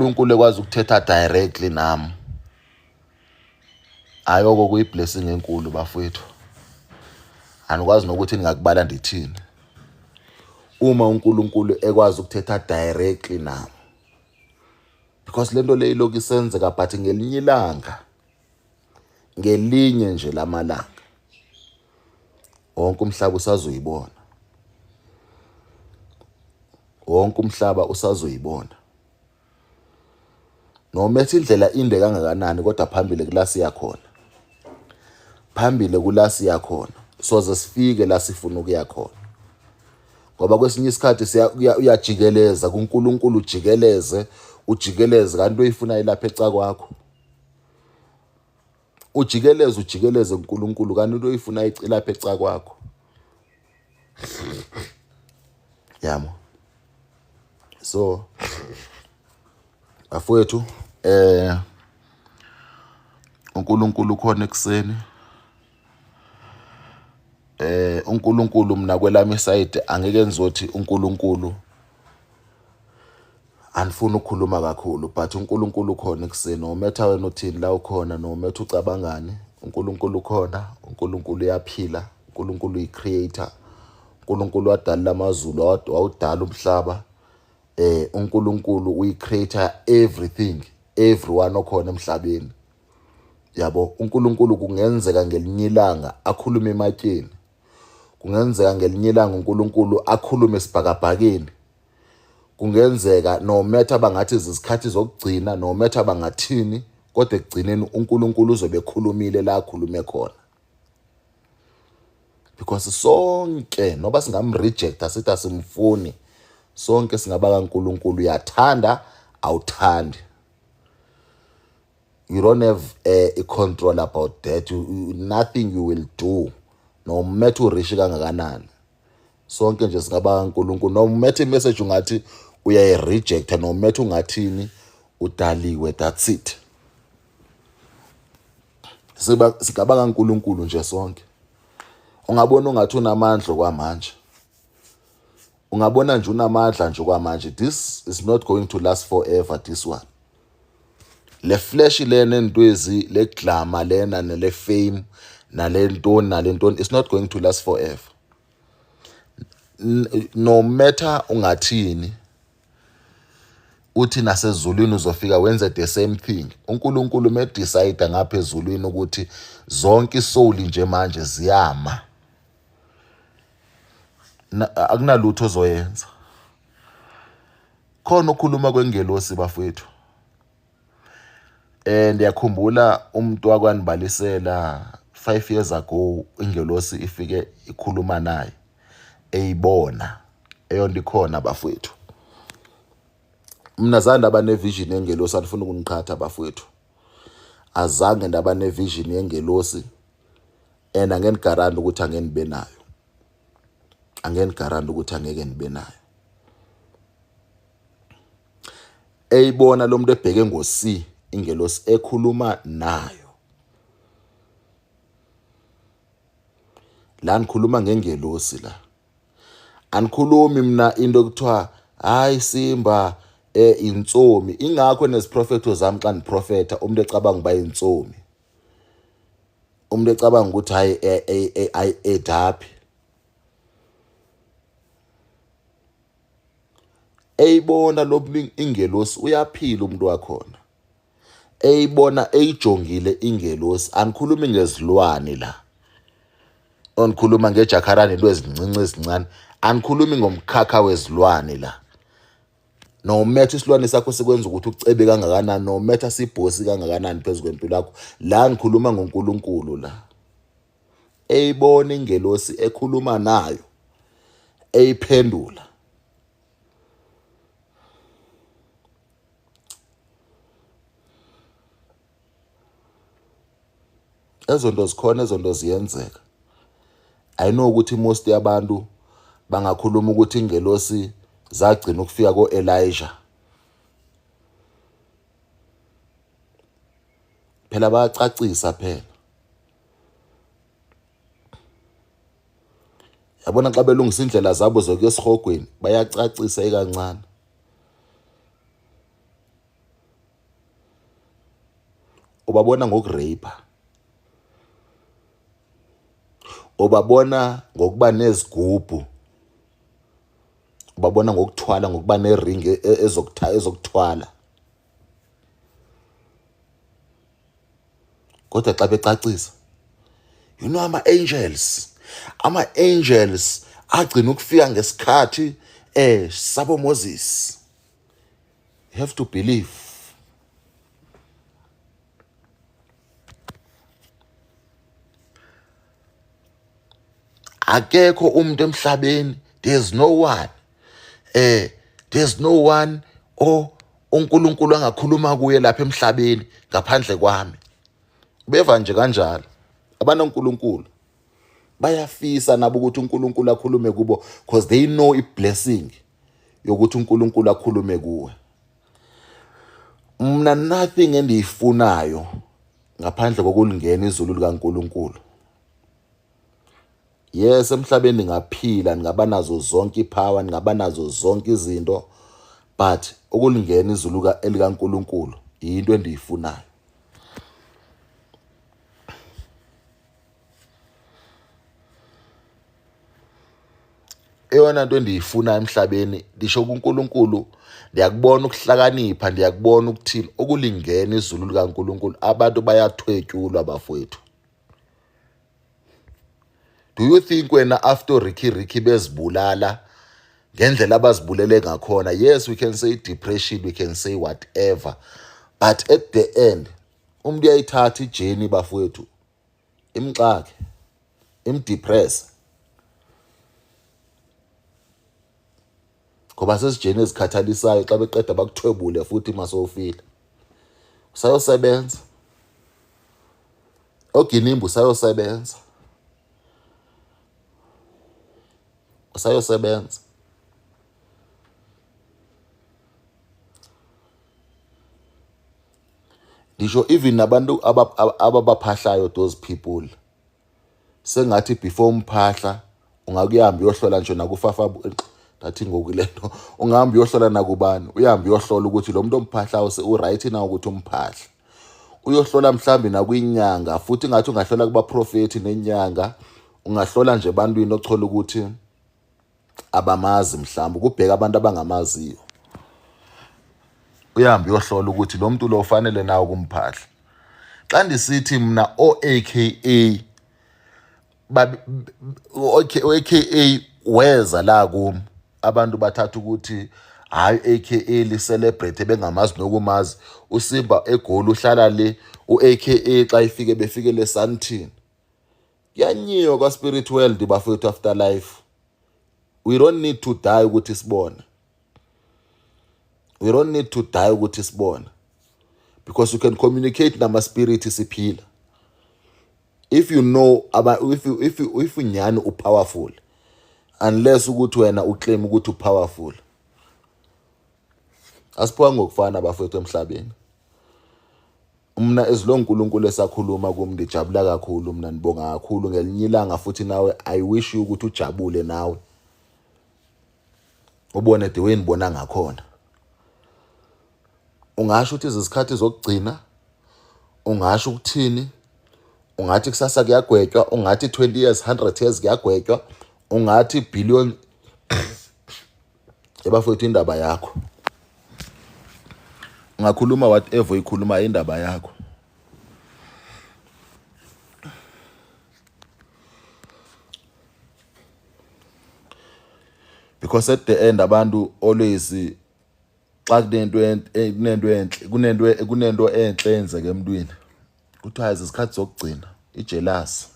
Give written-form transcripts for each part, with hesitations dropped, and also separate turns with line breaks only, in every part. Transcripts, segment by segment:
uNkulunkulu ekwazi ukuthetha directly nami, hayi oko kuyi-blessing enkulu bafowethu. Anikwazi nokuthi ningakubala ndithini. Uma uNkulunkulu ekwazi ukuthetha directly nami, because lento le ilokhu isenzeka, but ngelinye ilanga, ngelinye nje lamalanga, wonke umhlaba usazoyibona, wonke umhlaba usazoyibona. Noma ethi indlela inde kangakanani, kodwa phambili kula siya khona, phambili kula siya khona, soze sifike la sifuna ukuya khona. Ngoba kwesinye isikhathi uyajikeleza kuNkulunkulu, ujikeleze ujikeleze, kanti uyifuna ilapha ecakwakho. Ujikeleze ujikeleze kuNkulunkulu, kanti into oyifuna ilapha ecakwakho. Yabo. So bafowethu, uNkulunkulu ukhona ekuseni. UNkulunkulu mina kwelami side angeke ngizothi uNkulunkulu, anifuni ukukhuluma kakhulu, but uNkulunkulu ukhona ekuseni. No matter wena uthini la ukhona, no matter ucabangani, uNkulunkulu ukhona, uNkulunkulu uyaphila, uNkulunkulu uyi-creator, uNkulunkulu wadala amazulu, wawudala umhlaba. UNkulunkulu uyi-creator everything, everyone okhona emhlabeni. Yabo, uNkulunkulu kungenzeka ngelinye ilanga akhulume ematyeni, kungenzeka ngelinye ilanga uNkulunkulu akhulume esibhakabhakeni, kungenzeka no matter bangathi izikhathi zokugcina, no matter bangathini, kodwa ekugcineni uNkulunkulu uzobe ekhulumile la akhulume khona. Because sonke noba singamrejecta sithi asimfuni, sonke singaba kaNkulunkulu. Uyathanda awuthandi, you don't have a control about that. Nothing you will do, no matter urishi kangakanani, sonke nje singaba kaNkulunkulu. No matter message ungathi uyayirejecta, no matter ungathini, udaliwe, that's it. Singaba kaNkulunkulu nje sonke. Ungabona ungathi unamandla kwamanje, ungabona nje unamandla nje kwamanje, this is not going to last forever, this one. Le flash lena entwezi, le glamour lena, nele fame, nalentoni nalentoni, it's not going to last forever. No matter ungathini, uthi nasezulwini uzofika wenze the same thing. uNkulunkulu me decide ngapha ezulwini ukuthi zonke isoul nje manje ziyama, akunalutho ozoyenza. Khona ukukhuluma kwengelosi bafowethu. Ndiyakhumbula umuntu wakwanibalisela 5 years ago, ingelosi ifike ikhuluma naye eyibona eyonto ikhona bafowethu. Mina zange ndaba nevision yengelosi, andifuna ukuniqhatha bafowethu, azange ndaba nevision yengelosi, and angeke ngigaranti ukuthi angeke nibe nayo, angeke ngigaranti ukuthi angeke nibe nayo. Eyibona lo muntu ebheke ngo-C ingelosi ekhuluma nayo. La nikhuluma ngengelosi la, anikhulumi mina into ekuthiwa hayi Simba intsomi. Ingakho neziprofetho zami xa ndiprofetha umuntu ecabanga uba intsomi, umuntu ecabanga ukuthi hayi ayi edaphi. Eyibona lo ingelosi uyaphila umuntu wakhona, eyibona eyijongile ingelosi. Anikhulumi ngezilwane la, onikhuluma ngejakharane, into ezincinci ezincane, anikhulumi ngomkhakha wezilwane la. No matter isilwane sakho sikwenza ukuthi ucebe kangakanani, no matter sibhosi kangakanani phezu kwempilo yakho, la ngikhuluma ngoNkulunkulu la. Eyibona ingelosi ekhuluma nayo, eyiphendula. Ezonto zikhona, ezonto ziyenzeka. I know ukuthi most yabantu bangakhuluma ukuthi ingelosi zagcina ukufika ko-Elijah. Phela bayacacisa phela. Yabona xa belungisa indlela zabo zokuya esihogweni, bayacacisa ikancane. Ubabona ngokurape, ubabona ngokuba nezigubhu, ubabona ngokuthwala, ngokuba nering ezokuthwala. Kodwa xa becacisa, you know, ama-angels, ama-angels agcina ukufika ngesikhathi sabo Moses. You have to believe. Akekho umuntu emhlabeni, there's no one, there's no one o uNkulunkulu angakhuluma kuye lapha emhlabeni ngaphandle kwami. Beva nje kanjalo abanoNkulunkulu, bayafisa nabo ukuthi uNkulunkulu akhulume kubo, because they know i-blessing yokuthi uNkulunkulu akhulume kuwe. Mna nothing endiyifunayo ngaphandle kokulingena izulu likaNkulunkulu. Yes, emhlabeni ningaphila, ningaba nazo zonke ipower, ningaba nazo zonke izinto, but ukulingena izulu elikaNkulunkulu yinto endiyifunayo. Eyona nto endiyifuna emhlabeni, ndisho kuNkulunkulu, ndiyakubona ukuhlakanipha, ndiyakubona ukuthini, ukulingena izulu likaNkulunkulu. Abantu bayathwetyulwa bafowethu. Do you think wena after Ricky Ricky bezibulala ngendlela abazibulele ngakhona? Yes, we can say depression, we can say whatever, but at the end umuntu uyayithatha ijeni bafowethu, imxake, imdepress, ngoba sesijeni ezikhathalisayo. Xa beqeda bakuthwebule futhi masowufile, usayosebenza oginimba, usayosebenza, usayosebenza. Ngisho even nabantu ababaphahlayo, those people, sengathi before umphahla ungakuyamba uyohlola nje nakufafa, ngathi ngoku lento ungahamba uyohlola nakubani, uyahambe uyohlola ukuthi lo muntu omphahlayo u-right na ukuthi umphahle. Uyohlola mhlambi nakwinyanga futhi, ngathi ungahlola kubaprofethi nenyanga, ungahlola nje ebantwini othola ukuthi abamazi, mhlawumbe kubheka abantu abangamaziyo. Uyahambe uyohlola ukuthi lo muntu lo ufanele nawe ukumphahla. Xa ndisithi mna o-AKA, o-AKA weza la kum, abantu bathatha ukuthi hayi, AKA li-celebrate bengamazi nokumazi. Usimba eGoli, uhlala le, u-AKA xa ifike befike leSandton. Kuyanyiwa kwa-spirit world bafethu, after life. We don't need to die ukuthi sibone, we don't need to die ukuthi sibone, because you can communicate nama-spirit siphila. If you know aba if unyani upowerful, unless ukuthi wena uclaim ukuthi upowerful. Asiphiwa ngokufana bafethu emhlabeni. Mna as lo uNkulunkulu esakhuluma kum, ndijabula kakhulu mina, ndibonga kakhulu. Ngelinye ilanga futhi nawe, I wish you ukuthi ujabule nawe, ubone the way ngibona ngakhona. Ungasho ukuthi izikhathi zokugcina, ungasho ukuthini, ungathi kusasa kuyagwetywa, ungathi 20 years, 100 years kuyagwetywa, ungathi billion, ebafowethu, indaba yakho. Ungakhuluma whatever uyikhuluma, indaba yakho. Because at the end abantu always xa kunento enhle, kunento enhle eyenzeka emntwini, kuthiwa izikhathi zokugcina, ijealous.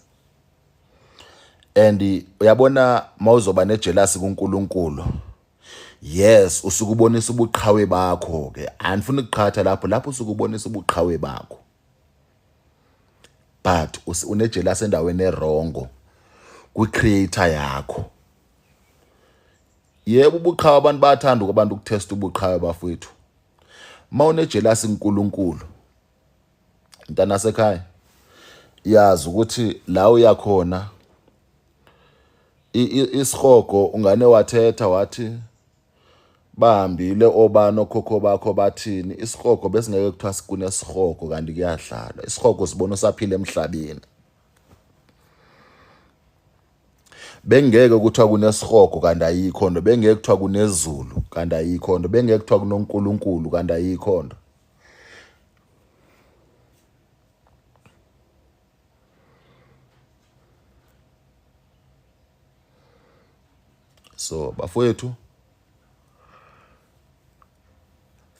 And uyabona mawuzoba nejealous kuNkulunkulu, yes, usuke ubonisa ubuqhawe bakho ke. Andifuni ukuqhatha lapho, lapho usuke ubonisa ubuqhawe bakho, but unejealous endaweni ewrong kwi-creator yakho. Yebo, ubuqhawe, abantu bayathanda abantu ukutesta ubuqhawe bafowethu. Ma unejealous kuNkulunkulu, mntana sekhaya, yazi ukuthi la uyakhona isihogo. Ungane wathetha wathi Bahambile obani okhokho bakho bathini isihogo besingeke kuthiwa kunesihogo kanti kuyadlalwa. Isihogo sibona usaphila emhlabeni. Bengeke kuthiwa kunesihogo kanti ayikho nto, bengeke kuthiwa kunezulu kanti ayikho nto, bengeke kuthiwa kunoNkulunkulu kanti ayikho nto. So bafowethu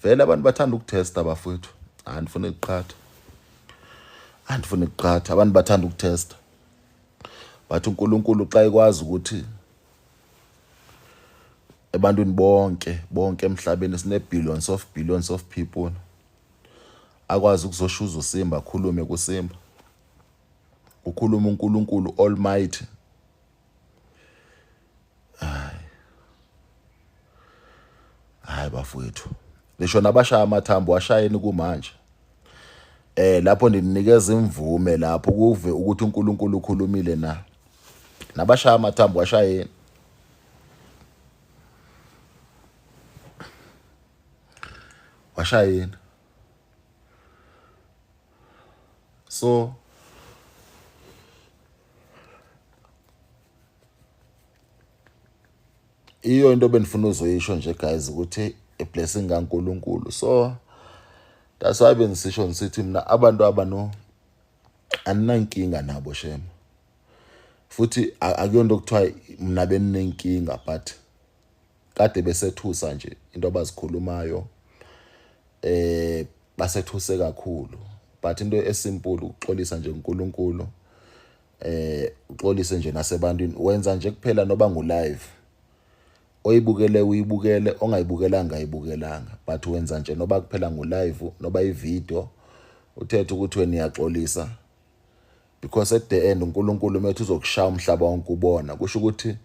vele abantu bathanda ukutesta bafowethu, andifuni ukuqhatha, andifuni ukuqhatha, abantu bathanda ukutesta. But uNkulunkulu xa ekwazi ukuthi ebantwini bonke bonke emhlabeni sine billions of billions of people akwazi ukuzoshuza uSimba akhulume kuSimba ukhuluma uNkulunkulu Almighty hayi hayi bafowethu ngisho nabashaya amathambo washayeni kumanje eh lapho ndinikeza imvume lapho kuve ukuthi uNkulunkulu ukhulumile na nabashaya amathambo washayeni washayeni so iyo into bendifuna uzoyisho nje guys ukuthi a blessing kaNkuluNkulu so that's why bengisisho ngisithi mina abantu abano aninankinga nabo shem futhi akuyonto okuthiwa mina beninenkinga but kade besethusa nje into abazikhulumayo eh basethuse kakhulu but into esimple ukuxolisa nje uNkulunkulu eh uxolise nje nasebantwini wenza nje kuphela noba ngu live oyibukele uyibukele ongayibukelanga ayibukelanga but wenza nje noba kuphela ngu live noba ivideo uthethe ukuthi wena uyaxolisa because at the end uNkulunkulu methu uzokushaya umhlaba wonke ubona kusho ukuthi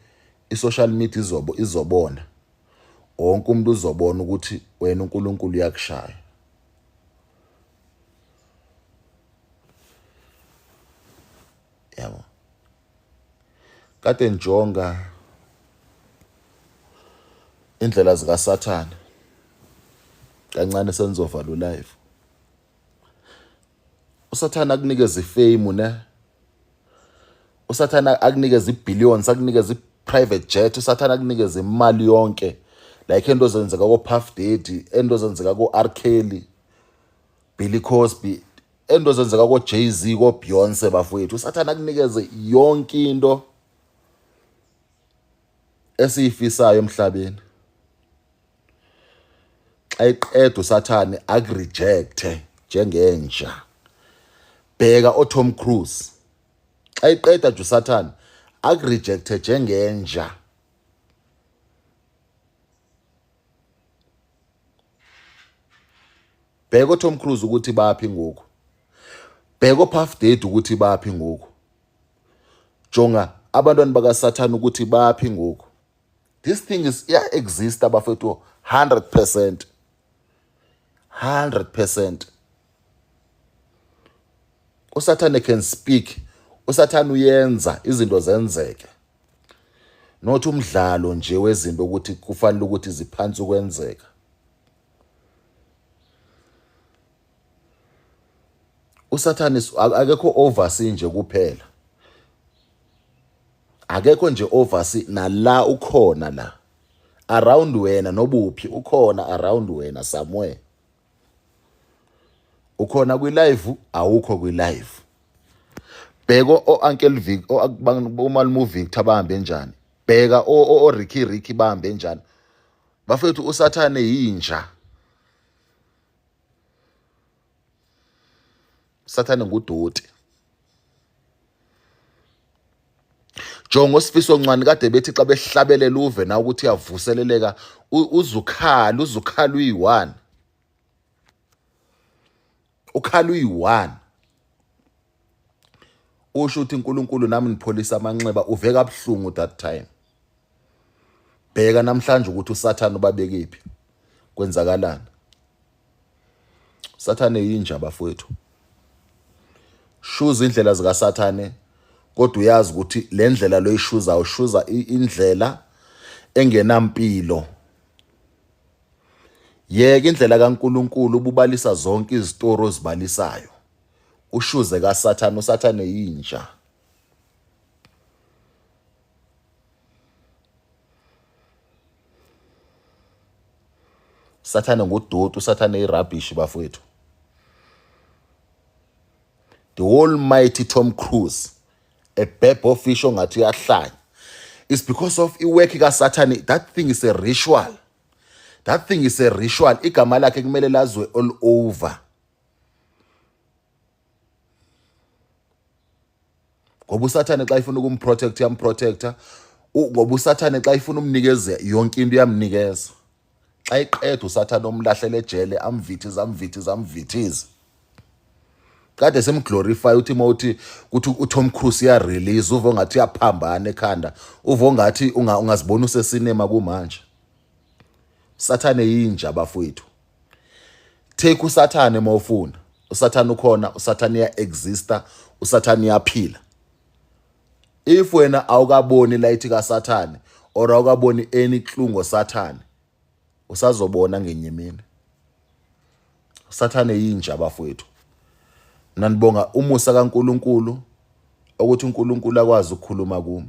i-social media izobo izobona wonke umuntu uzobona ukuthi wena uNkulunkulu uyakushaya yabo kade ngijonga indlela zikaSathane kancane senizovala ulive usathane akunikeza ifame ne usathane akunikeza ibillions akunikeza i-private jet usathane akunikeza imali yonke like into zenzeka ko-Puff Daddy into zenzeka ko-R Kelly Billy Cosby into zenzeka ko-Jay-Z ko-Beyonce bafowethu usathane akunikeze yonke into esiyifisayo emhlabeni xa iqeda usathane akurejecte njengenja bheka oTom Cruise xa iqeda nje usathane akurejecte njengenja bheka oTom Cruise ukuthi baphi ngoku bheka oPuff Daddy ukuthi baphi ngoku jonga abantwana bakaSathane ukuthi baphi ngoku this thing is iya exist abafethu 100% 100% usathane can speak usathane uyenza izinto zenzeke not umdlalo nje wezinto ukuthi kufanele ukuthi ziphansi ukwenzeka usathane akekho oversee nje kuphela akekho nje oversee nala ukhona la around wena nobuphi ukhona around wena somewhere ukhona kwi live awukho kwi live bheka o Uncle Vic o uMalume uVictor bahambe njani bheka o o Ricky Ricky bahambe njani bafethu usathane yinja sathane ngudoti Jongo Sifiso Ncwane kade bethi xa behlabelela uve na ukuthi uyavuseleleka uzukhala uzukhala uyi-one ukhala uyi-one usho ukuthi uNkulunkulu nami ngipholisa amanxeba uve kabuhlungu that time bheka namhlanje ukuthi usathane ubabekephi kwenzakalani Sathane yinja bafowethu. Shuza indlela zikaSathane kodwa uyazi ukuthi le ndlela loyishuza ushuza indlela engenampilo. Yeka indlela kaNkulunkulu ububalisa zonke izitori ozibalisayo. Ushuze kaSathane, uSathane yinja. Sathane ngudoti, uSathane irubbish bafowethu. The almighty Tom Cruise, a beb fish ongathi uyahlanya. It's because of iwork kaSathane. That thing is a ritual. That thing is a ritual. Igama lakhe kumele lazwe all over. Ngoba uSathane xa ifuna ukumprotect uyamprotecta. Ngoba uSathane xa ifuna umnikeza yonke into uyamnikeza. Xa iqeda uSathane omlahlele ejele amvithize amvithize amvithize. Kade simglorify uthi mawuthi kuthi uTom Cruise ya release uvo ngathi uyaphambana ekhanda uvo ngathi ungazibona usesinema kumanje. Sathane yinja bafowethu. Take uSathane mawufuna. USathane ukhona, uSathane uya exista, uSathane uyaphila. If wena awukaboni light kaSathane or awukaboni any clue ngoSathane, usazobona ngenye imini. Sathane yinja bafowethu. Mina ndibonga umusa kaNkuluNkulu ukuthi uNkulunkulu akwazi ukukhuluma kumi.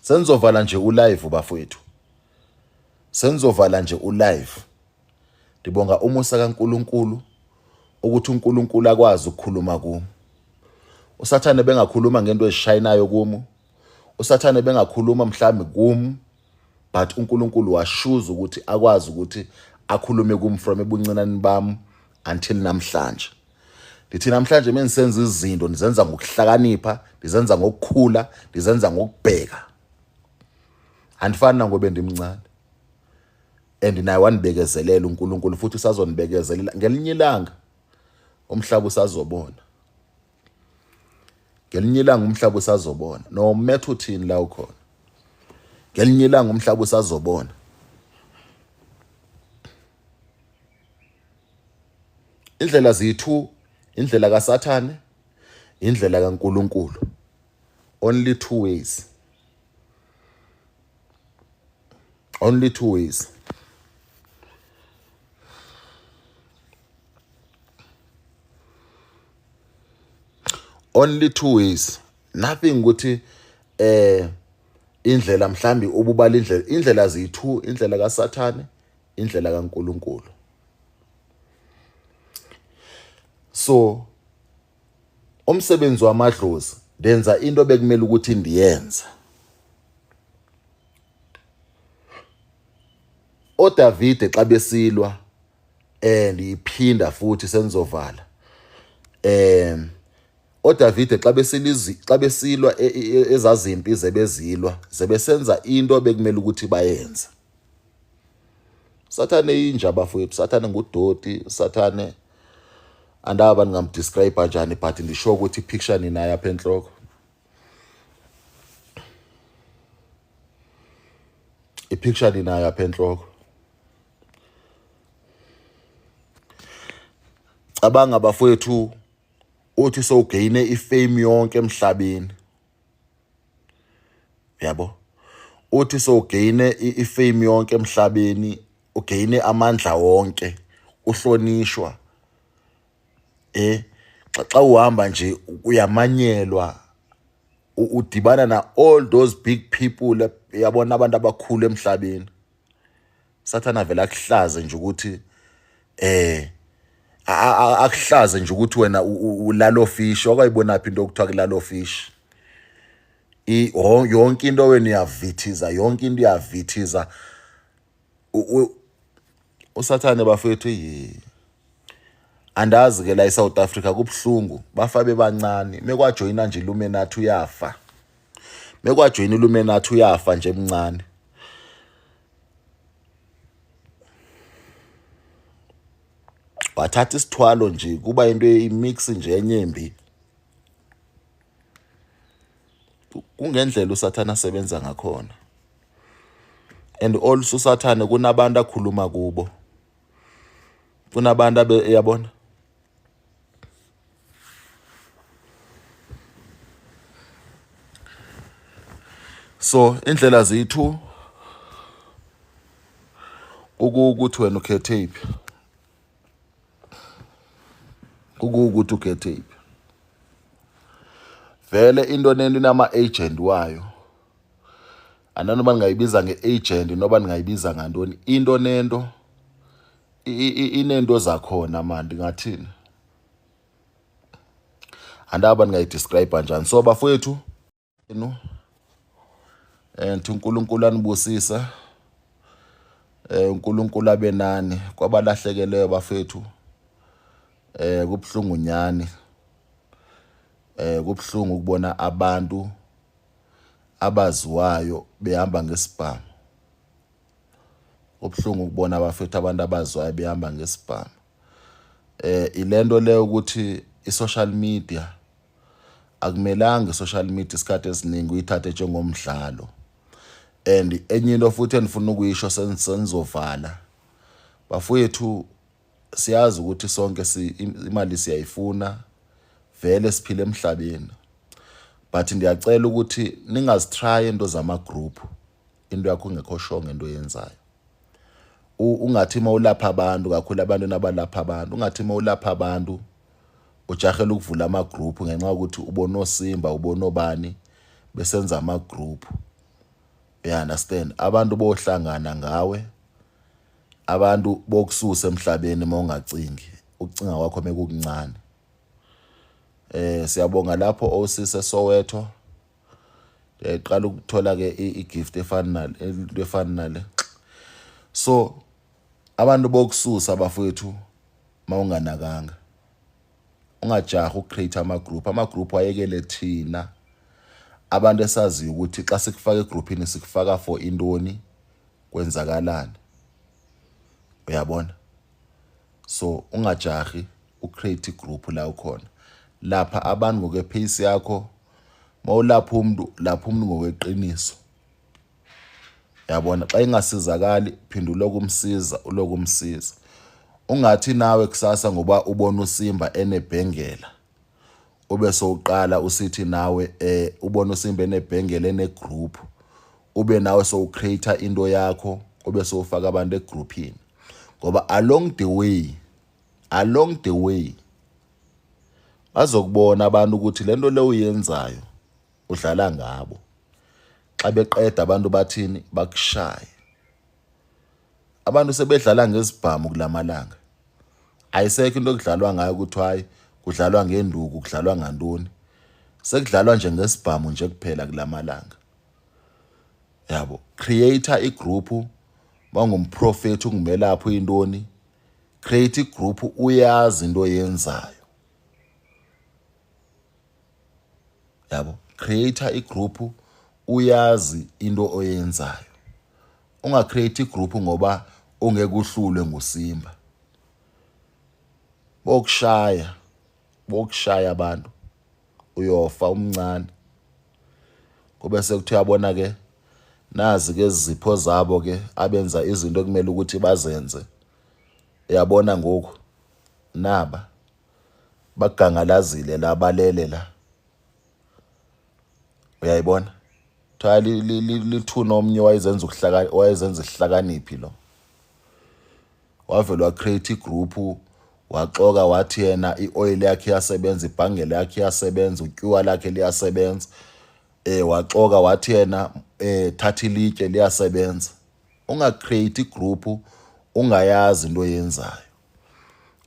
Senizovala nje ulive bafowethu. Senizovala nje ulive. Ndibonga umusa kaNkuluNkulu ukuthi uNkulunkulu akwazi ukukhuluma kumi. USathane bengakhuluma ngento ezishayinayo kumi. USathane bengakhuluma mhlawumbe kumi but uNkulunkulu washuza ukuthi akwazi ukuthi akhulume kum from ebuncinani bami until namhlanje. Ndithi namhlanje mengisenza izinto ndizenza ngokuhlakanipha, ndizenza ngokukhula, ndizenza ngokubheka. Andifani nangobe ndimncane. And naye wanibekezelela uNkulunkulu futhi usazonibekezelela ngelinye ilanga umhlaba usazobona. Ngelinye ilanga umhlaba usazobona. No matter uthini la ukhona. Ngelinye ilanga umhlaba usazobona. Indlela ziyi-two, indlela kaSathane, indlela kaNkulunkulu. Only two ways. Only two ways. Only two ways. Nothing ukuthi indlela mhlambi ububala indlela indlela ziyi-two, indlela kaSathane, indlela kaNkulunkulu. So umsebenzi wamadlozi ndenza into bekumele ukuthi ndiyenze. ODavide xa besilwa ndiyiphinda futhi senizovala. ODavide xa besilizi xa besilwa ezazimpi zebezilwa zebesenza into bekumele ukuthi bayenze. Sathane inja bafowethu, Sathane ngudoti, Sathane andaba ningamdescribe kanjani but ndisho ukuthi ipicture ninayo apha enhloko. Ipicture ninayo apha enhloko. Cabanga bafowethu uthi sowugeyine ifame yonke emhlabeni. Yabo? Uthi sowugeyine ifame yonke emhlabeni, ugeyine amandla wonke, uhlonishwa. Xa uhamba nje uyamanyelwa, udibana na all those big people, yabona abantu abakhulu emhlabeni. Sathana vele akuhlaze nje ukuthi akuhlaze nje ukuthi wena ulalo fish okwayibona phi into okuthiwa kulalo fish. Yonke into wena uyavithiza, yonke into uyavithiza. uSathane bafethu yi andazi ke la eSouth Africa kubuhlungu bafa bebancane mekwajoyina nje Illuminati uyafa mekwajoyina Illuminati uyafa nje emncane. Wathatha isithwalo nje kuba into imix nje enyembi. Kungendlela uSathane asebenza ngakhona. And also uSathane kunabantu akhuluma kubo. Kunabantu abe yabona. So indlela ziyi-two. Ukuthi wena ukhethe iphi, ukuthi ukhethe iphi. Vele into nento inama-agent wayo. Ananoba ningayibiza nge-agent noba ningayibiza ngantoni, into nento inento zakhona mani, ndingathini? Andaba ndingayidescribe kanjani. So bafowethu enu and uNkulunkulu anibusisa, uNkulunkulu abe nani kwabalahlekelweyo bafethu. Kubhlungu nyani, kubhlungu ukubona abantu abaziwayo behamba ngesibhamu. Kubhlungu ukubona abafethu abantu abaziwayo behamba ngesibhamu. Ilento leyo ukuthi i-social media akumelanga, i-social media isikhathi esiningi uyithathe njengomdlalo. And enye into futhi endifuna ukuyisho senizovala bafowethu, siyazi ukuthi sonke imali siyayifuna, vele siphila emhlabeni, but ndiyacela ukuthi ningazitry into zama-group, into yakho ungekho sure ngento oyenzayo. Ungathi uma ulapha abantu kakhulu, abantu nabalapha abantu, ungathi uma ulapha abantu ujahela ukuvula ama-group ngenxa yokuthi ubona oSimba, ubona obani besenza ama-group. You understand? Abantu bohlangana ngawe, abantu bokususa emhlabeni uma ungacingi, ukucinga kwakho mekukuncane. Siyabonga lapho osise Soweto. Ndiyayiqala ukuthola ke i-gift efana nale, into efana nale. So abantu bokususa bafowethu mawunganakanga, ungajahi ukucreate ama-group. Ama-group ayekele thina abantu esaziyo ukuthi xa sikufaka egroupini sikufaka for intoni, kwenzakalani, uyabona? So ungajahi ucreate igroup la ukhona lapha abantu ngokwepace yakho. Mawulapha umuntu, lapha umuntu ngokweqiniso, yabona? Xa ingasizakali phinda uloku umsiza, uloku umsiza. Ungathi nawe kusasa ngoba ubona uSimba enebhengela ube sowuqala usithi nawe, ubona uSimba enebhengela enegroup, ube nawe sowucreate into yakho, ube sowufaka abantu egroupini, ngoba along the way bazokubona abantu ukuthi lento le uyenzayo udlala ngabo. Xa beqeda abantu bathini? Bakushaye. Abantu sebedlala ngezibhamu kulamalanga, ayisekho into ekudlalwa ngayo ukuthi hayi kudlalwa ngenduku, kudlalwa ngantoni, sekudlalwa nje ngesibhamu nje kuphela kulamalanga, yabo. Create igroup bangumprofeti, ungumelaphi, uyintoni, create igroup uyazi into oyenzayo, yabo. Create igroup uyazi into oyenzayo. Ungacreate igroup ngoba ungeke uhlulwe nguSimba. Bokushaya, bokushaya abantu, uyofa umncane. Kube sekuthiwa yabona ke, nazi ke izipho zabo ke abenza izinto ekumele ukuthi bazenze, uyabona ngoku naba bagangalazile la, balele la, uyayibona? Kuthiwa lithuna omnye wayezenza ukuhlaka, wayezenza isihlakaniphi lo, wavele wacreate igroup, waxoka wathi yena i-oil yakhe iyasebenza, ibhangela yakhe iyasebenza, utyuwa lakhe liyasebenza. Waxoka wathi yena thatha ilitye liyasebenza. Ungacreate igroup ungayazi into oyenzayo.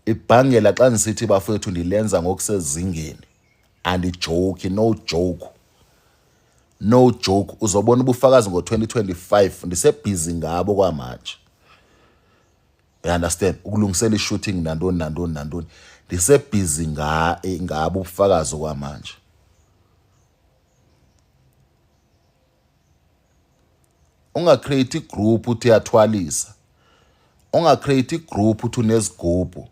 Ibhangela xa ndisithi bafowethu ndilenza ngokusezingeni, andijoki, no joke, no joke. Uzobona ubufakazi ngo-2025, ndisebhizi ngabo kwamanje, you understand, ukulungisela i-shooting nantoni nantoni nantoni, ndisebhizi ngabo ubufakazi okwamanje. Ungacreate igroup uthi uyathwalisa, ungacreate igroup uthi unezigubhu,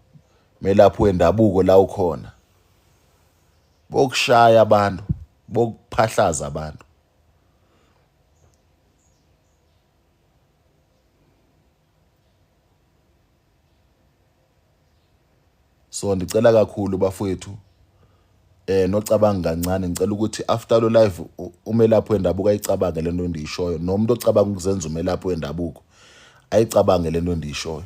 melaphi wendabuko la ukhona. Bokushaya abantu, bokuphahlaza abantu. So ndicela kakhulu bafowethu, nocabanga kancane, ngicela ukuthi after lo live umelaphi wendabuko ayicabange lento endiyishoyo, nomuntu ocabanga ukuzenza umelaphi wendabuko. Ayicabange lento endiyishoyo.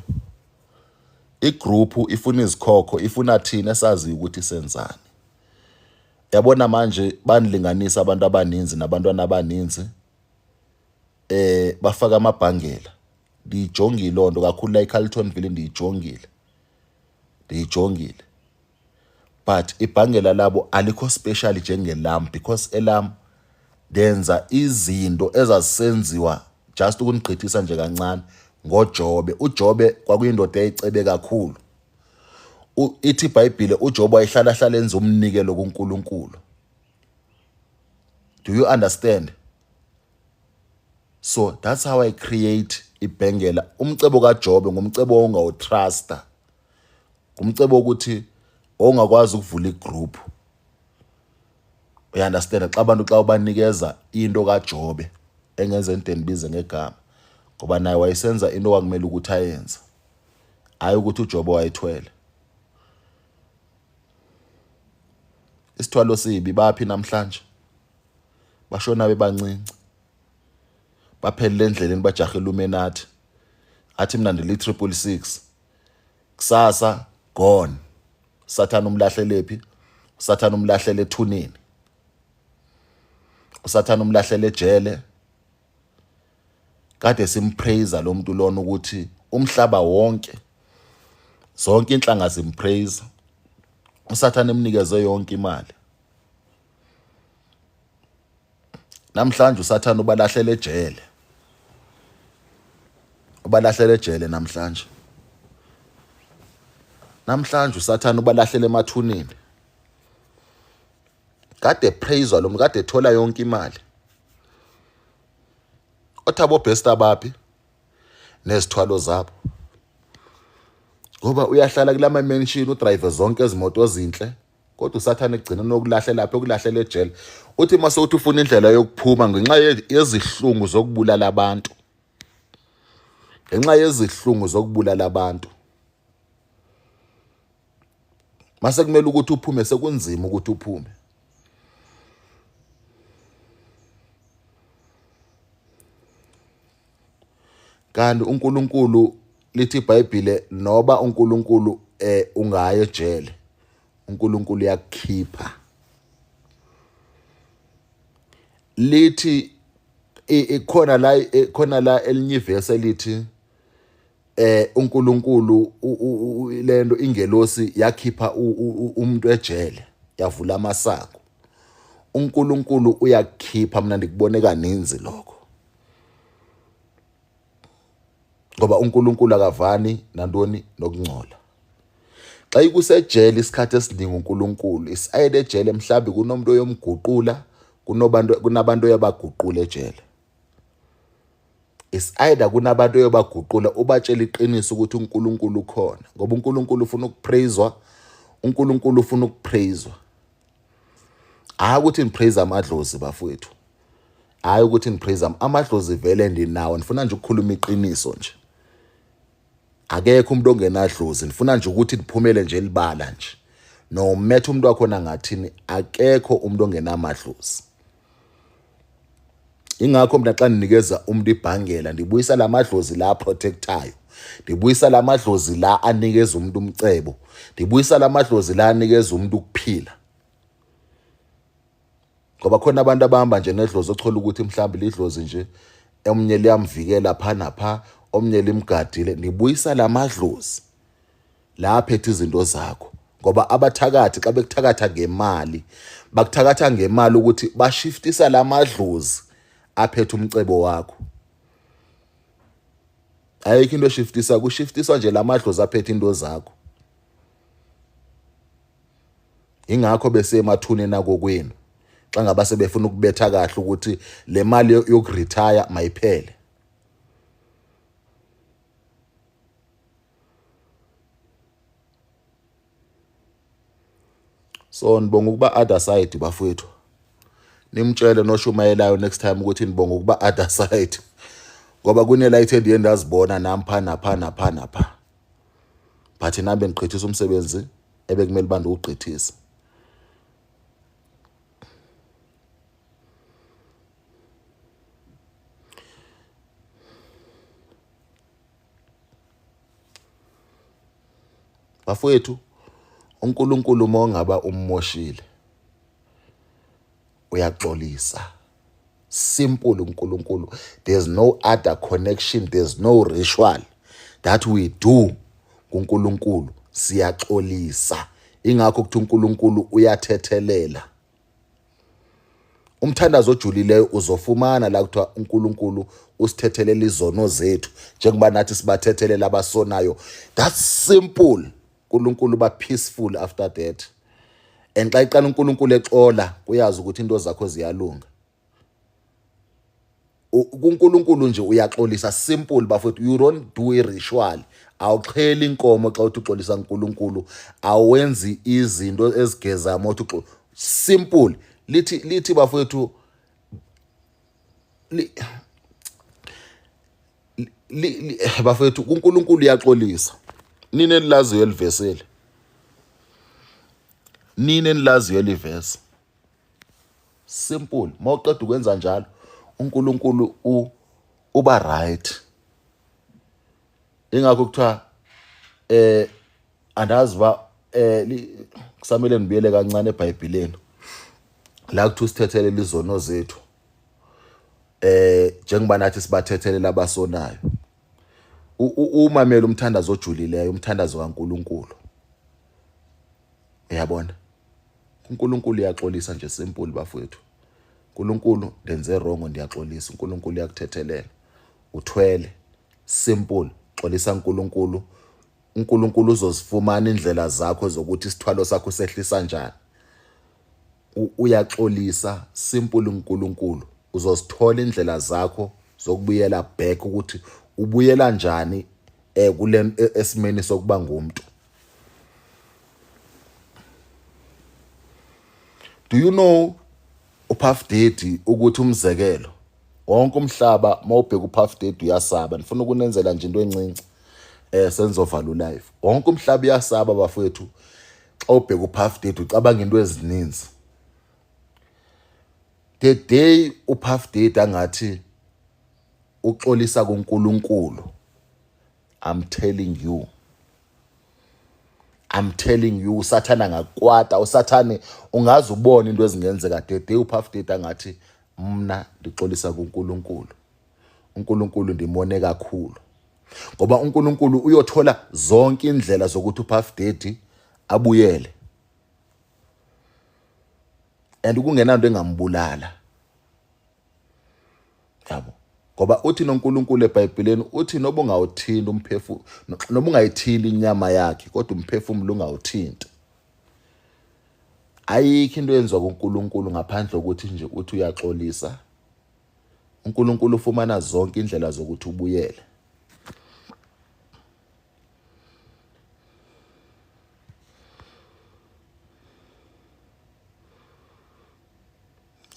Igroup ifuna izikhokho, ifuna thina esaziyo ukuthi senzani. Yabona manje banilinganisa abantu abaninzi nabantwana abaninzi bafaka amabhangela. Ndiyijongile loo nto kakhulu la eCarltonville ndiyijongile. Ndiyijongile. But ibhangela labo alikho special njengelam because elam ndenza izinto ezazisenziwa just ukunigqithisa nje kancane ngoJobe. UJobe kwakuyindoda eyayicebe kakhulu. Ithi iBhayibhile uJobe wayehlala hlala enza umnikelo kuNkulunkulu. Do you understand? So that's how I create ibhengela. Umcebo kaJobe ngumcebo ongawutrusta. Ngumcebo ukuthi ongakwazi ukuvula igroup. You understand? Xa abantu xa ubanikeza into kaJobe engenze into endibize ngegama ngoba naye wayesenza into kwakumele ukuthi ayenze. Hayi ukuthi uJobe wayethwele. Isithwalo sibi baphi namhlanje? Bashona bebancinci. Baphelele endleleni bajahe iLuminati. Athi mina ndili 666. Kusasa gone. Sathana umlahlelephi? Sathana umlahlele ethuneni. Usathana umlahlele ejele. Kade simpraise lo muntu lona ukuthi umhlaba wonke zonke inhlanga zimpraise. Usathana emnikeze yonke imali. Namhlanje usathana ubalahlela ejele. Ubalahlela ejele namhlanje. Namhlanje usathana ubalahlela emathuneni. Kade praise lo muntu kade ethola yonke imali. Othabo best abaphi nezithwalo zabo. Ngoba uyahlala kulama mansion udrive zonke izimoto ezinhle. Kodwa usathane egcina nokulahlela lapho ekulahlela ejele. Uthi mase uthi ufuna indlela yokuphuma ngenxa yezihlungu zokubulala abantu. Ngenxa yezihlungu zokubulala abantu. Mase kumele ukuthi uphume sekunzima ukuthi uphume. Kanti uNkulunkulu lithi iBhayibhile noba uNkulunkulu ungaya ejele uNkulunkulu uyakukhipha. Lithi ikhona la ikhona la elinye ivesi elithi uNkulunkulu lento ingelosi yakhipha umuntu ejele yavula amasango. uNkulunkulu uyakukhipha mina ndikubone kaninzi lokho. Ngoba uNkulunkulu akavani nantoni nokungcola. Xa ikusejele isikhathi esiningi uNkulunkulu isayele ejele mhlawumbe kunomuntu oyomguqula kunobantu kunabantu oyabaguqula ejele. Is either kunabantu oyobaguqula ubatshela iqiniso ukuthi uNkulunkulu ukhona ngoba uNkulunkulu ufuna ukupraiswa uNkulunkulu ufuna ukupraiswa. Hayi ukuthi nipraise amadlozi bafowethu. Hayi ukuthi nipraise amadlozi vele ndinawo ndifuna nje ukukhuluma iqiniso nje. Akekho umuntu ongenadlozi ndifuna nje ukuthi liphumele nje libala nje. No matter umuntu wakhona ngathini akekho umuntu ongenamadlozi. Ingakho mina xa ndinikeza umuntu ibhangela ndibuyisa lamadlozi la protectayo. Ndibuyisa lamadlozi la anikeza umuntu umcebo. Ndibuyisa lamadlozi la anikeza umuntu ukuphila. Ngoba khona abantu abahamba nje nedlozi othola ukuthi mhlawumbe lidlozi nje omnye liyamvikela pha napha omnye limgadile. Ndibuyisa lamadlozi la aphethe izinto zakho. Ngoba abathakathi xa bekuthakatha ngemali bakuthakatha ngemali ukuthi bashiftisa lamadlozi aphethe umcebo wakho. Ayikho into eshiftisa kushiftiswa nje lamadlozi aphethe into zakho. Ingakho besemathuneni akokwenu xa ngaba sebefuna ukubetha kahle ukuthi le mali yokuretire mayiphele. So nibonga ukuba other side bafowethu. Nimtshele noshumayelayo next time ukuthi nibonga ukuba other side. Ngoba kune light endiye ndazibona nami pha napha napha napha. But nami bendigqithisa umsebenzi ebekumele uba ndiwugqithise. Bafowethu, uNkulunkulu uma ungaba ummoshile uyaxolisa. Simple uNkulunkulu. There's no other connection, there's no ritual that we do kuNkulunkulu, siyaxolisa. Ingakho kuthi uNkulunkulu uyathethelela. Umthandazo ojulileyo uzofumana la kuthiwa uNkulunkulu usithethelela izono zethu njengoba nathi sibathethelela abasonayo. That's simple. uNkulunkulu ba peaceful after that. And xa iqala uNkulunkulu exola, uyazi ukuthi into zakho ziyalunga. KuNkulunkulu nje uyaxolisa, simple bafowethu. You don't do a ritual. Awuxheli inkomo xa uthi uxolisa uNkulunkulu, awenzi izinto ezigeza mothi uxo. Simple. Lithi bafowethu li, li, bafowethu kuNkulunkulu uyaxolisa. Nini enilaziyo eliveseli? Nini enilaziyo elivesi? Simple. Mawuqeda ukwenza njalo, uNkulunkulu uba right. Ingakho kuthiwa andazi ba kusamele ngibuyele kancane eBhayibheleni la kuthiwa usithethelele izono zethu njengoba nathi sibathethelela abasonayo. Umamela umthandazo ojulileyo, umthandazo kaNkulunkulu. Uyabona, uNkulunkulu uyaxolisa nje, simple bafowethu. uNkulunkulu, ndenze wrong, ndiyaxolisa. uNkulunkulu uyakuthethelela. Uthwele, simple. Xolisa uNkulunkulu, uNkulunkulu uzozifumana indlela zakho zokuthi isithwalo sakho sehlisa njani. Uyaxolisa simple. uNkulunkulu uzozithola indlela zakho zokubuyela back, ukuthi ubuyela njani kule esimeni sokuba ngumuntu. Do you know uPuff Daddy, ukuthi umzekelo wonke umhlaba mawubheka uPuff Daddy uyasaba? Ngifuna ukunenzela nje into encinci senzovala live. Wonke umhlaba uyasaba bafowethu. Xa ubheka uPuff Daddy ucabanga into ezininzi. The day uPuff Daddy angathi uxolisa kuNkulunkulu, I'm telling you, I'm telling you, usathana ngakwata. Usathane ungaze ubone into ezingenzeka. The day uPuff Daddy angathi mna ndixolisa kuNkulunkulu, uNkulunkulu ndimone kakhulu, ngoba uNkulunkulu uyothola zonke indlela zokuthi uPuff Daddy abuyele and kungenanto engambulala, yabo. Ngoba uthi noNkulunkulu eBhayibhelini, uthi noba ungawuthinti umphefumulo, noma ungayithinti inyama yakhe, kodwa umphefumulo ungawuthinti. Ayikho into eyenziwa kuNkulunkulu ngaphandle kokuthi nje uthi uyaxolisa. uNkulunkulu ufumana zonke indlela zokuthi ubuyele.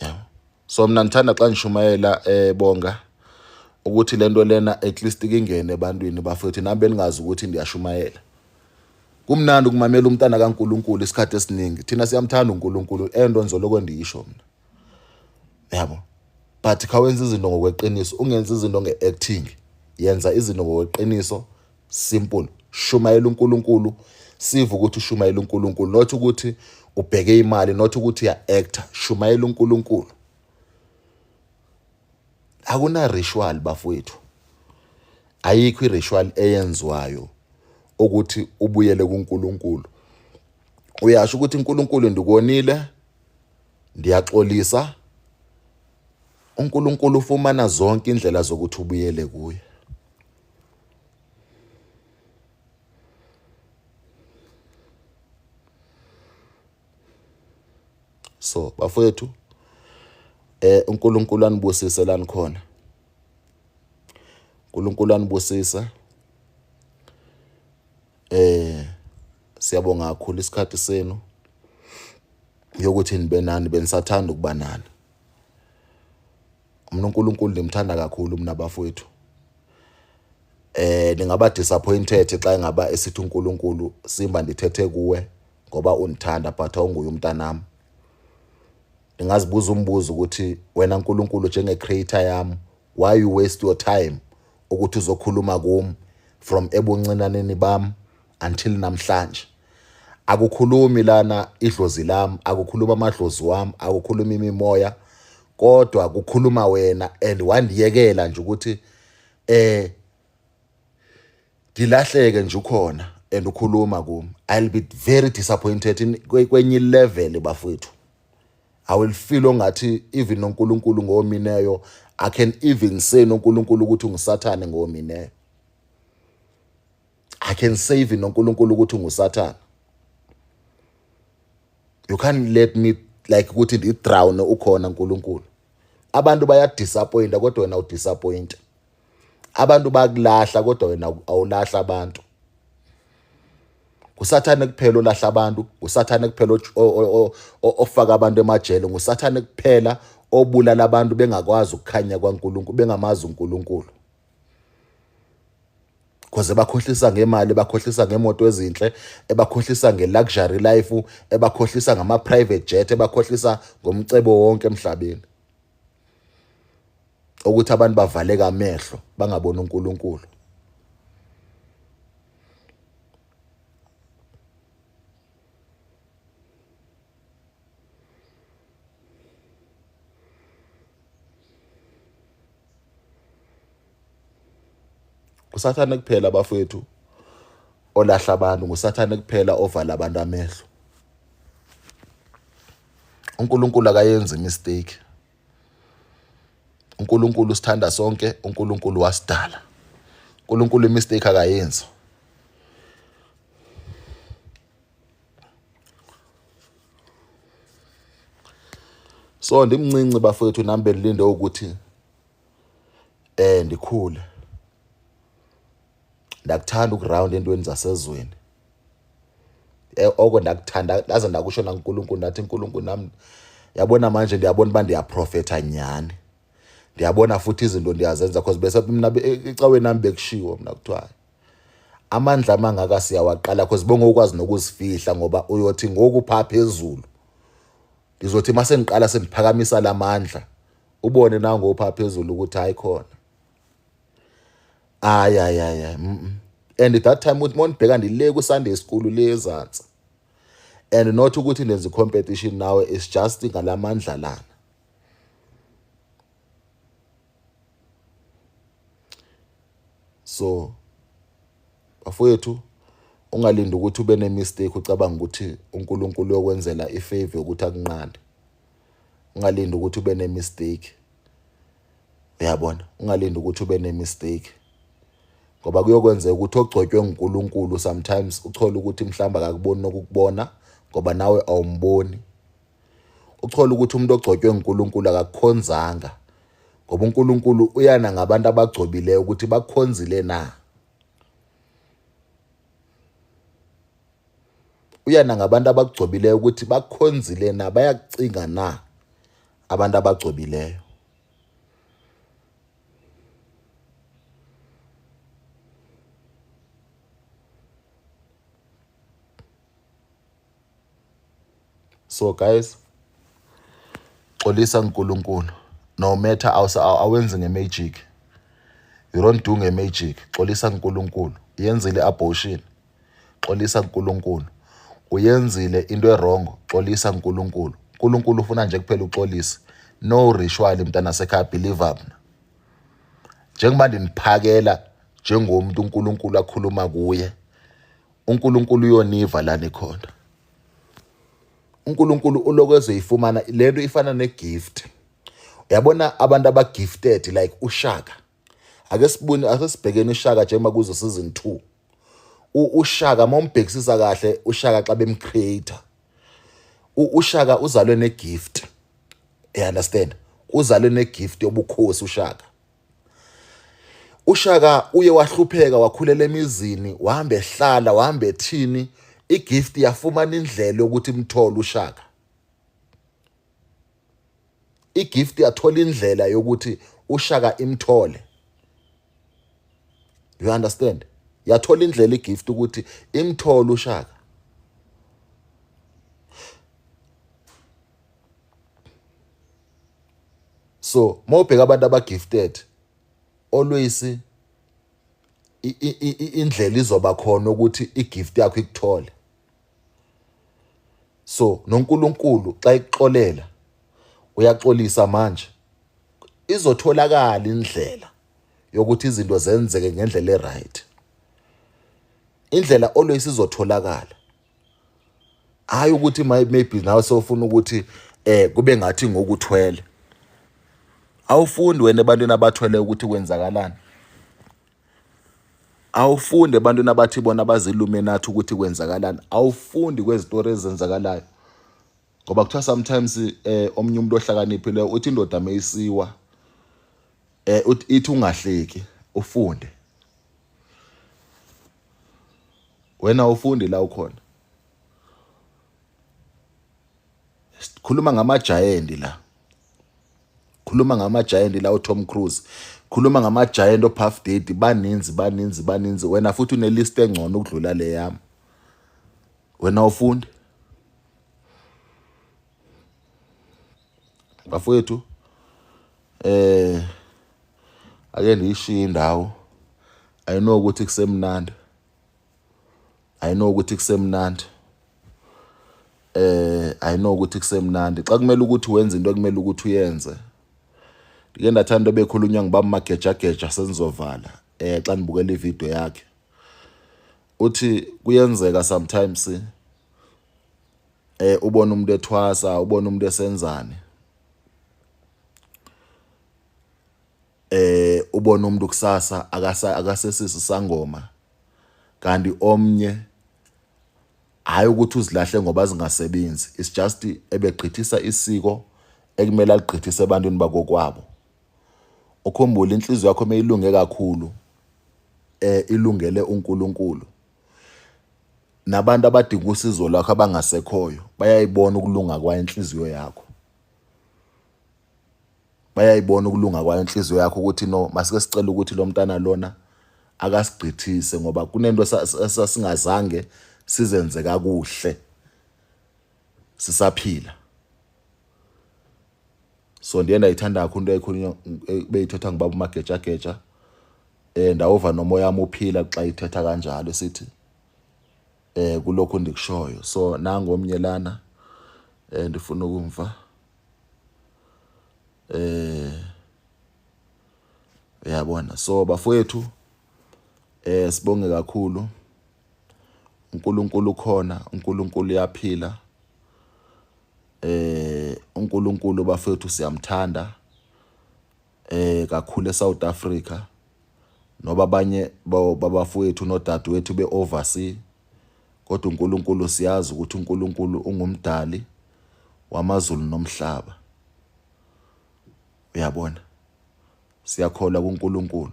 Yeah, so mina ngithanda xa ngishumayela bonga ukuthi lento lena at least ingene ebantwini bafethu. Nami beningazi ukuthi ndiyashumayela. Kumnandi ukumamela umntana kaNkuluNkulu. Isikhathi esiningi thina siyamthanda uNkulunkulu, ento ngizoloko ndiyisho mina, yabo, but khawenza izinto ngokweqiniso, ungenzi izinto nge-acting. Yenza izinto ngokweqiniso, simple. Shumayela uNkulunkulu, sive ukuthi ushumayela uNkulunkulu, not ukuthi ubheke imali, not ukuthi uya-actor. Shumayela uNkulunkulu. Akuna ritual bafowethu, ayikho i-ritual eyenziwayo ukuthi ubuyele kuNkulunkulu. Uyasho ukuthi uNkulunkulu, ndikonile, ndiyaxolisa. uNkulunkulu ufumana zonke indlela zokuthi ubuyele kuye. So bafowethu, uNkulunkulu anibusise lani khona. uNkulunkulu anibusise. Siyabonga kakhulu isikhathi senu yokuthi nibe nani, benisathanda ukuba nani. Mina uNkulunkulu ndimthanda kakhulu mina bafowethu. Ningaba disappointed xa engaba esithi uNkulunkulu, Simba, ndithethe kuwe ngoba undithanda, but awunguye umntanami. Ndingazibuza umbuzo ukuthi wena uNkulunkulu njenge-creator yami, why you waste your time ukuthi uzokhuluma kum from ebuncinaneni bam Until namhlanje akukhulumi lana idlozi lami, akukhuluma amadlozi wami, akukhuluma imimoya, kodwa kukhuluma wena. And wandiyekela nje ukuthi ngilahleke nje ukhona and ukhuluma kumi. I'll be very disappointed in kwenye level bafowethu. I will feel ongathi even noNkulunkulu ngomineyo, I can even say noNkulunkulu ukuthi ungusathane ngomineyo. I can say even noNkulunkulu ukuthi ungusathane. You can't let me like ukuthi ndidrown ukhona uNkulunkulu. Abantu bayadisappointa kodwa wena udisappoint. Abantu bakulahla kodwa wena awulahla abantu. Ngusathane kuphela olahla abantu, ngusathane kuphela ofaka abantu emajele, ngusathane kuphela obulala abantu bengakwazi ukukhanya kwaNkulunkulu, bengamazi uNkulunkulu. Because bakhohlisa ngemali, bakhohlisa ngemoto ezinhle, ebakhohlisa nge-luxury life, ebakhohlisa ngama-private jet, ebakhohlisa ngomcebo wonke emhlabeni, ukuthi abantu bavaleka amehlo bangaboni uNkulunkulu. Usathane kuphela bafowethu olahla abantu, ngusathane kuphela ovala abantu amehlo. uNkulunkulu akayenzi mistake. uNkulunkulu usithanda sonke, uNkulunkulu wasidala. uNkulunkulu imistake akayenzi. So ndimncinci bafowethu nami bendilinde ukuthi ndikhule. Ndakuthanda ukuround entweni zasezweni. Oko ndakuthanda ndaze ndakusho nakuNkulunkulu, ndathi uNkulunkulu nami yabona manje ndiyabona uba ndiyaprofetha nyhani. Ndiyabona futhi izinto ndiyazenza because bese mina ecaweni nami bekushiwo mina kuthiwa amandla amangaka siyawaqala because bongokwazi nokuzifihla ngoba uyothi ngoku pha phezulu ngizothi mase ngiqala sengiphakamisa lamandla ubone nango pha phezulu ukuthi hayi khona, hayi hayi hayi. And that time uthi monibheka ndile ku Sunday school le ezantsi, and not ukuthi nenza competition nawe, it's just ngalamandla lana. So bafowethu, ungalindi ukuthi ube ne-mistake ucabanga ukuthi uNkulunkulu uyokwenzela ifavor yokuthi akunqande. Ungalindi ukuthi ube ne-mistake, uyabona, ungalindi ukuthi ube ne-mistake ngoba kuyokwenzeka ukuthi ogcotywe nguNkulunkulu sometimes uthole ukuthi mhlawumbe akakuboni nokukubona ngoba nawe awumboni. Uthole ukuthi umuntu ogcotywe nguNkulunkulu akakukhonzanga ngoba uNkulunkulu uyana ngabantu abagcobileyo ukuthi bakukhonzile na. Uyana ngabantu abagcobileyo ukuthi bakukhonzile na, bayakucinga na abantu abagcobileyo. So guys, xolisa uNkulunkulu. No matter awenzi ngemagic. You don't do ngemagic. Xolisa uNkulunkulu. Yenzile abortion. Xolisa uNkulunkulu. Uyenzile into ewrong. Xolisa uNkulunkulu. uNkulunkulu ufuna nje kuphela uxolise. No ritual mntana sekhaya, believe mina. Njengoba ndiniphakela njengomuntu uNkulunkulu akhuluma kuye. uNkulunkulu uyoniva la nikhona. uNkulunkulu uloko ezoyifumana lento ifana negift. Uyabona abantu abagifted like uShaka. Ake sibone, ake sibhekene uShaka njengoba kuzo season 2. UShaka mawumbhekisisa kahle uShaka xa bemcreator. UShaka uzalwe negift. You understand? Uzalwe negift yobukhosi uShaka. uShaka uye wahlupheka, wakhulela emizini, wahamba ehlala, wahamba ethini, igift yafumana indlela yokuthi imthole uShaka. Igift yathola indlela yokuthi uShaka imthole. You understand? Yathola indlela igift ukuthi imthole uShaka. So mawubheka abantu abagifted always Indlela izoba khona ukuthi igift yakho ikuthole. So noNkulunkulu xa ekuxolela uyaxolisa manje, izotholakala indlela yokuthi izinto zenzeke ngendlela eright. Indlela always izotholakala. Hayi ukuthi maybe nawe sewufuna ukuthi kube ngathi ngokuthwele. Awufundi wena ebantwini abathwele ukuthi kwenzakalani. Awufundi ebantwini abathi bona bazilumenathi ukuthi kwenzakalani. Awufundi kwezitori ezenzakalayo. Ngoba kuthiwa sometimes omunye umuntu ohlakaniphile uthi indoda meyisiwa ithi ungahleki ufunde. Wena ufundi la ukhona. Sikhuluma ngama-giant la. Khuluma ngama-giant la uTom Cruise. Khuluma ngama-giant oPuff Daddy baninzi baninzi baninzi. Wena futhi une list engcono ukudlula le yami. Wena ufundi. Bafowethu ake ndiyishiye indawo. I know ukuthi kusemnandi. I know ukuthi kusemnandi. I know ukuthi kusemnandi. Xa kumele ukuthi wenze into ekumele ukuthi uyenze. Ndike ndathanda into ebekhulunywa ngubaba Magejageja sengizovala xa ndibukela ividiyo yakhe. Uthi kuyenzeka sometimes ubone umuntu ethwasa, ubone umuntu esenzani. Ubone umuntu kusasa akasesisi sangoma kanti omnye hayi ukuthi uzilahle ngoba zingasebenzi, it's just ebegqithisa isiko ekumele aligqithise ebantwini bakokwabo. Ukhumbule inhliziyo yakho meyilunge kakhulu ilungele uNkulunkulu. Nabantu abadinga usizo lwakho abangasekhoyo bayayibona ukulunga kwayo inhliziyo yakho. Bayayibona ukulunga kwayo inhliziyo yakho ukuthi no, masike sicela ukuthi lo mntana lona akasigqithise ngoba kunento esasingazange sizenze kakuhle sisaphila. So ndiye ndayithanda kakhulu into eyayikhulunywa beyithethwa ngubaba uMagejageja. Ndawuva nomoya wami uphila xa ithetha kanjalo esithi kulokhu ndikushoyo. So nangu omnye lana ndifuna ukumva. Uyabona. So bafowethu sibonge kakhulu. uNkulunkulu ukhona, uNkulunkulu uyaphila. uNkulunkulu bafethu siyamthanda kakhulu eSouth Africa noba abanye babafowethu nodadewethu be-overseas, kodwa uNkulunkulu siyazi ukuthi uNkulunkulu ungumdali wamazulu nomhlaba. Uyabona, siyakholwa kuNkulunkulu.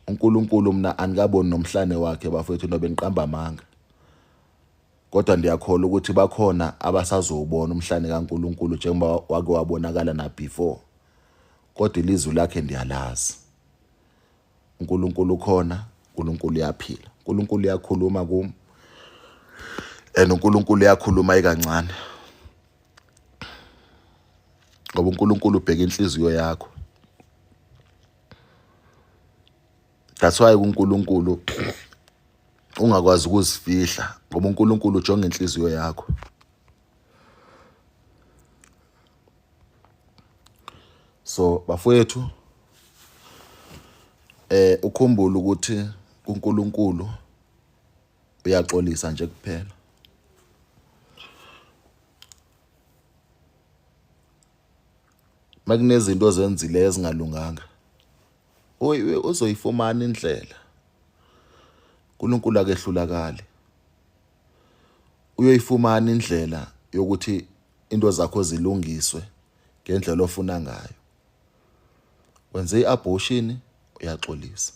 uNkulunkulu mina anikaboni nomhlane wakhe bafowethu nobe niqamba amanga, kodwa ndiyakholwa ukuthi bakhona abasazowubona umhlane kaNkulunkulu njengoba wake wabonakala na before, kodwa ilizwi lakhe ndiyalazi. uNkulunkulu ukhona, uNkulunkulu uyaphila, uNkulunkulu uyakhuluma kum and uNkulunkulu uyakhuluma ikancane ngoba uNkulunkulu ubheka inhliziyo yakho. That's why uNkulunkulu ungakwazi ukuzifihla ngoba uNkulunkulu ujonga inhliziyo yakho. So bafowethu ukhumbule ukuthi uNkulunkulu uyaxolisa nje kuphela. Makunezinto ozenzileyo ezingalunganga uzoyifumana indlela. uNkulunkulu akehlulakali. Uyoyifumana indlela yokuthi into zakho zilungiswe ngendlela ofuna ngayo. Wenze i-abortion uyaxolisa.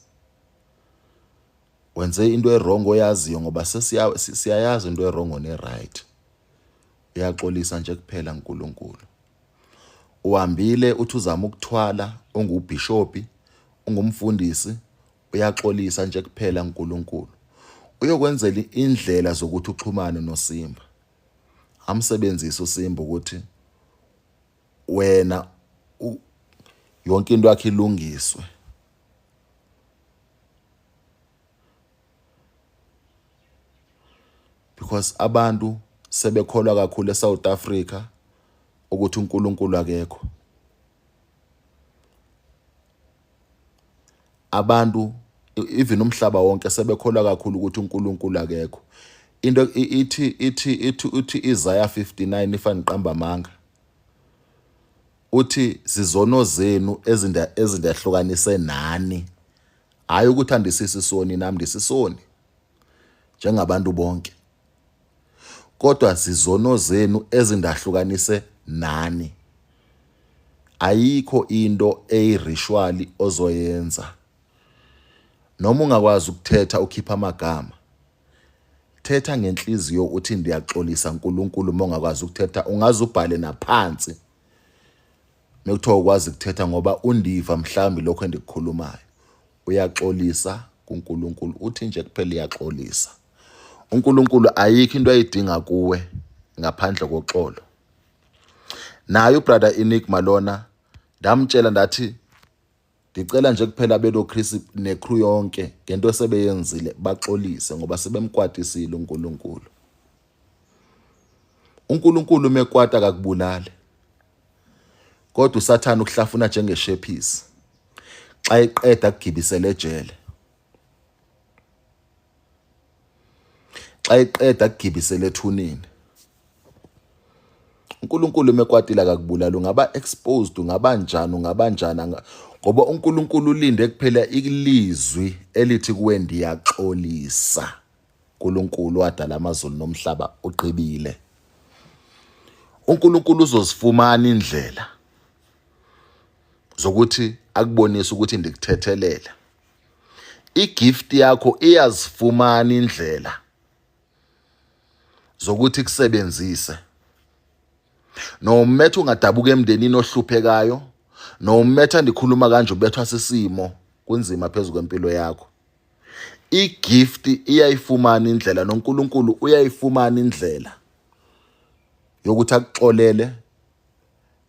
Wenze into erong oyaziyo ngoba sesiyayazi into erong ne-right. Uyaxolisa nje kuphela uNkulunkulu. Uhambile uthi uzama ukuthwala ungubhishopi, ungumfundisi, uyaxolisa nje kuphela uNkulunkulu. Uyokwenzela indlela zokuthi uxhumane noSimba. Amsebenzise uSimba ukuthi wena yonke into yakhe ilungiswe. Because abantu sebekholwa kakhulu eSouth Africa ukuthi uNkulunkulu akekho. Abantu even umhlaba wonke sebekholwa kakhulu ukuthi uNkulunkulu akekho. Into ithi ithi ithi uthi Isaiah 59 if angiqamba amanga. Uthi zizono zenu ezinda ezindahlukanise nani. Hayi ukuthi andisisi soni nami ndisisoni njengabantu bonke. Kodwa zizono zenu ezindahlukanise nani. Ayikho into eyiritual ozoyenza. Noma ungakwazi ukuthetha ukhipha amagama. Thetha ngenhliziyo uthi ndiyaxolisa uNkulunkulu uma ungakwazi ukuthetha ungaze ubhale naphansi. Mekuthiwa ukwazi ukuthetha ngoba undiva mhlawumbi lokho endikukhulumayo. Uyaxolisa kuNkulunkulu uthi nje kuphela iyaxolisa. uNkulunkulu ayikho into ayidinga kuwe ngaphandle koxolo. Naye ubrother Enigma lona ndamtshela ndathi ndicela nje kuphela belo Chris necrew yonke ngento esebeyenzile baxolise ngoba sebemkwatisile uNkulunkulu. uNkulunkulu mekwata akakubulali. Kodwa uSathane ukuhlafuna njengeshephisi. Xa eqeda kugibisele ejele. Xa eqeda kugibisele ethuneni. uNkulunkulu mekwatile akakubulali ungaba exposed ungaba njani ungaba njani ngoba uNkulunkulu ulinde kuphela ilizwi elithi kuwe ndiyaxolisa. uNkulunkulu wadala amazulu nomhlaba ugqibile. uNkulunkulu uzozifumana indlela zokuthi akubonise ukuthi ndikuthethelela. Igift yakho iyazifumana indlela zokuthi kusebenzise. Nometha ungadabuka emndenini ohluphekayo, nometha ndikhuluma kanje ubethwa sisimo kunzima phezu kwempilo yakho. Igift iyayifumana indlela noNkulunkulu uyayifumana indlela yokuthi akuxolele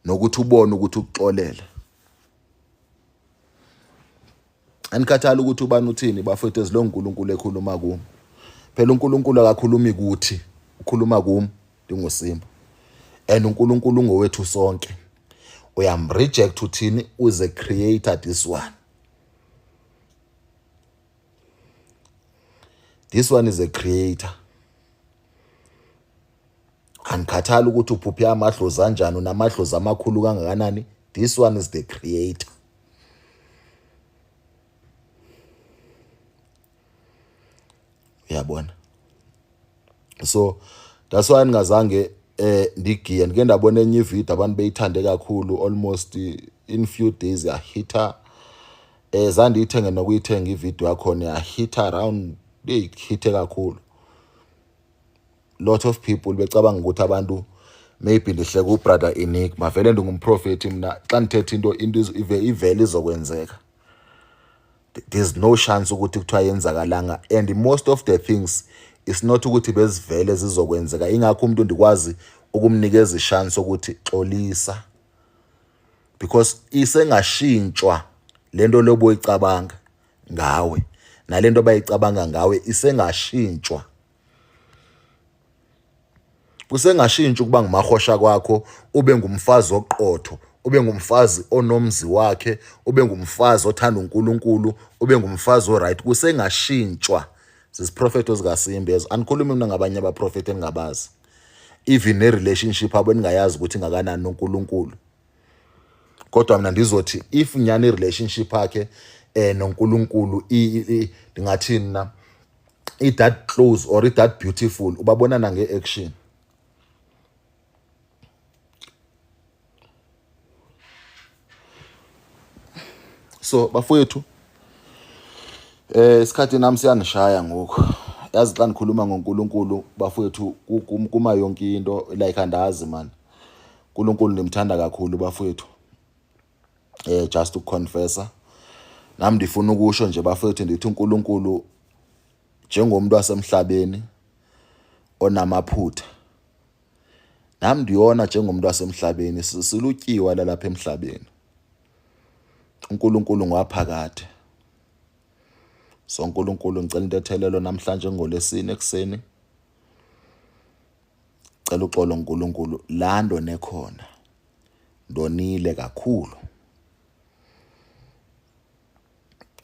nokuthi ubone ukuthi ukuxolele. Anikhathali ukuthi ubani uthini bafethu ezilo uNkulunkulu ekhuluma kum. Phela uNkulunkulu akakhulumi kuthi, ukhuluma kum ndinguSimba. And uNkulunkulu ungowethu sonke. Uyam reject uthini uze creator this one. This one is a creator. Angikhathali ukuthi uphuphe amadlozi anjani unamadlozi amakhulu kangakanani. This one is the creator. Uyabona? So that's why ngingazange ndigiye ndike ndabona enye ivideo abantu beyithande kakhulu almost in few days yahitha zandiyithenge nokuyithenga ivideo yakhona yahitha around ihithe kakhulu. Lot of people becabanga ukuthi abantu maybe ndihleka ubrother Enigma vele ndingumprofeti mina xa ndithetha into into ivele izokwenzeka. There's no chance ukuthi kuthiwa yenzakalanga and most of the things is not ukuthi bezivele zizokwenzeka ingakho umuntu ndikwazi ukumnikeza ishance ukuthi xolisa because isengashintshwa lento loboyicabanga ngawe nalento abayicabanga ngawe isengashintshwa. Kusengashintsha ukuba ngumahosha kwakho ube ngumfazi oqotho ube ngumfazi onomzi wakhe ube ngumfazi othanda uNkulunkulu ube ngumfazi oright kusengashintshwa. Zisiprofeto zikaSimba ezo anikhulumi mina ngabanye abaprofeti engingabazi even ne-relationship abo eningayazi ukuthi ingakanani noNkulunkulu. Kodwa mina ndizothi if nyani i-relationship yakhe noNkulunkulu ndingathini na i that close or i that beautiful ubabona nange-action. So bafowethu isikhathi nami siyanishaya ngoku. Yazi xa nikhuluma ngoNkulunkulu bafowethu kuma yonke into like andazi man. uNkulunkulu ndimthanda kakhulu bafowethu. Just ukuconfessa. Nami ndifuna ukusho nje bafowethu ndithi uNkulunkulu njengomuntu wasemhlabeni onamaphutha. Nami ndiyona njengomuntu wasemhlabeni silutyiwa lalapha emhlabeni. uNkulunkulu ngwaphakade. So uNkulunkulu ngicela intethelelo namhlanje ngolesine ekuseni. Cela uxolo uNkulunkulu la ndone khona. Ndonile kakhulu.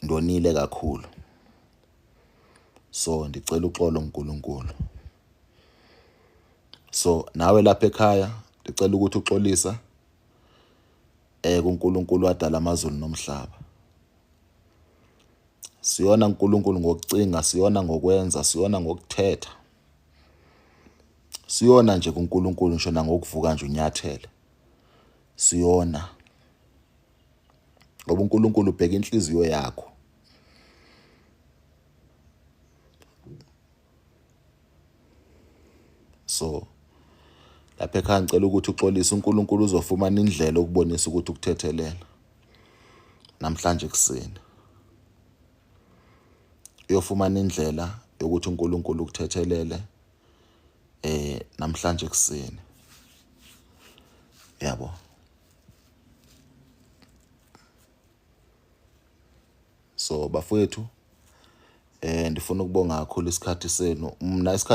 Ndonile kakhulu. So ndicela uxolo uNkulunkulu. So nawe lapha ekhaya ndicela ukuthi uxolisa kuNkulunkulu wadala amazulu nomhlaba. Siyona uNkulunkulu ngokucinga, siyona ngokwenza, siyona ngokuthetha. Siyona nje kuNkulunkulu ngisho nangokuvuka nje unyathele. Siyona. Ngoba uNkulunkulu ubheka inhliziyo yakho. So lapha ekhaya ngicela ukuthi uxolise uNkulunkulu uzofumana indlela okubonisa ukuthi ukuthethelela namhlanje ekuseni. Uyofumana indlela yokuthi uNkulunkulu ukuthethelele namhlanje ekuseni. Yabo. So bafowethu ndifuna ukubonga kakhulu isikhathi senu. Mna isikhathi